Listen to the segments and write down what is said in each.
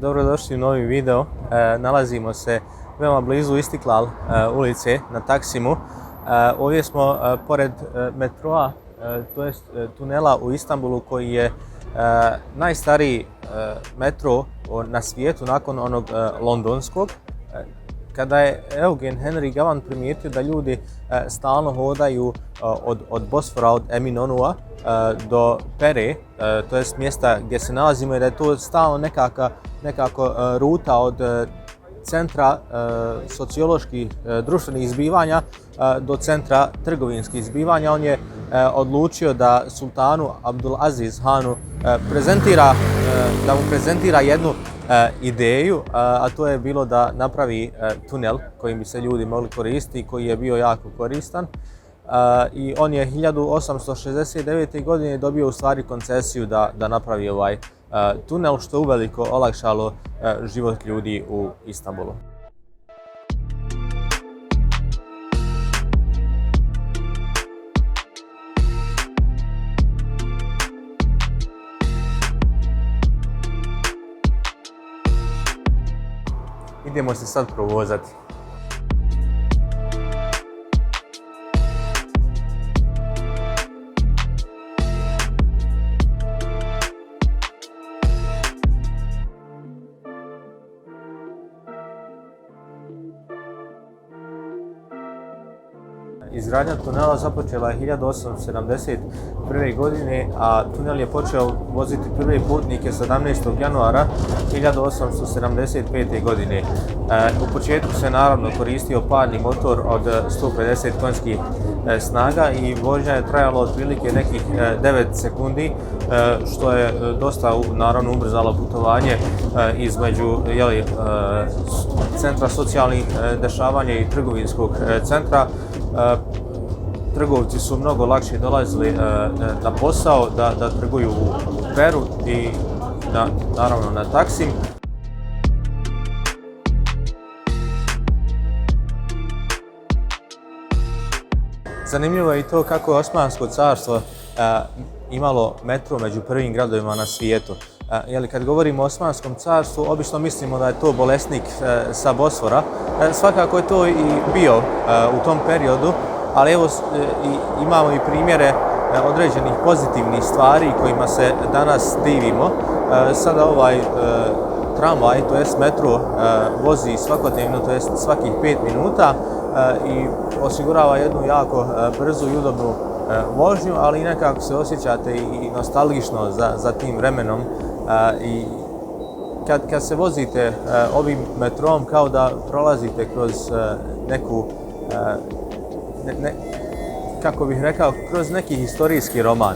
Dobrodošli u novi video. Nalazimo se veoma blizu Istiklal ulice na Taksimu. Ovdje smo pored metroa, to jest tunela u Istanbulu koji je najstariji metro na svijetu nakon onog londonskog. Kada je Eugen Henry Gavan primijetio da ljudi stalno hodaju od Bosfora, od Eminönü'a do Pere, to jest mjesta gdje se nalazimo, i da je to stalno nekako ruta od centra socioloških društvenih zbivanja do centra trgovinskih zbivanja, on je odlučio da sultanu Abdulaziz Hanu prezentira jednu ideju, a to je bilo da napravi tunel kojim bi se ljudi mogli koristiti, koji je bio jako koristan. I on je 1869. godine dobio u stvari koncesiju da napravi ovaj tunel, što je uveliko olakšalo život ljudi u Istanbulu. Idemo se sad provozati. Izgradnja tunela započela je 1871. godine, a tunel je počeo voziti prve putnike 17. januara 1875. godine. U početku se naravno koristio parni motor od 150 konjskih snaga i vožnja je trajala otprilike nekih 9 sekundi, što je dosta naravno ubrzalo putovanje između centra socijalnih dešavanja i trgovinskog centra. Trgovci su mnogo lakše dolazili na posao da trguju u Peru i naravno na Taksim. Zanimljivo je i to kako je Osmansko carstvo imalo metro među prvim gradovima na svijetu. Kad govorimo o Osmanskom carstvu, obično mislimo da je to bolesnik sa Bosfora. Svakako je to i bio u tom periodu, ali evo imamo i primjere određenih pozitivnih stvari kojima se danas divimo. Sada ovaj tramvaj, to jest metro, vozi svakodnevno, to jest svakih 5 minuta i osigurava jednu jako brzu i udobnu vožnju, ali i nekako se osjećate i nostalgično za tim vremenom. I kad se vozite ovim metrom, kao da prolazite kroz neku, kako bih rekao, kroz neki historijski roman.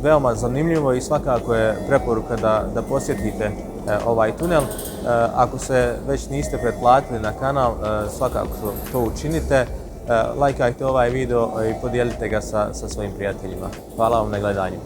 Veoma zanimljivo i svakako je preporuka da posjetite ovaj tunel. Ako se već niste pretplatili na kanal, svakako to učinite. Lajkajte ovaj video i podijelite ga sa svojim prijateljima. Hvala vam na gledanju.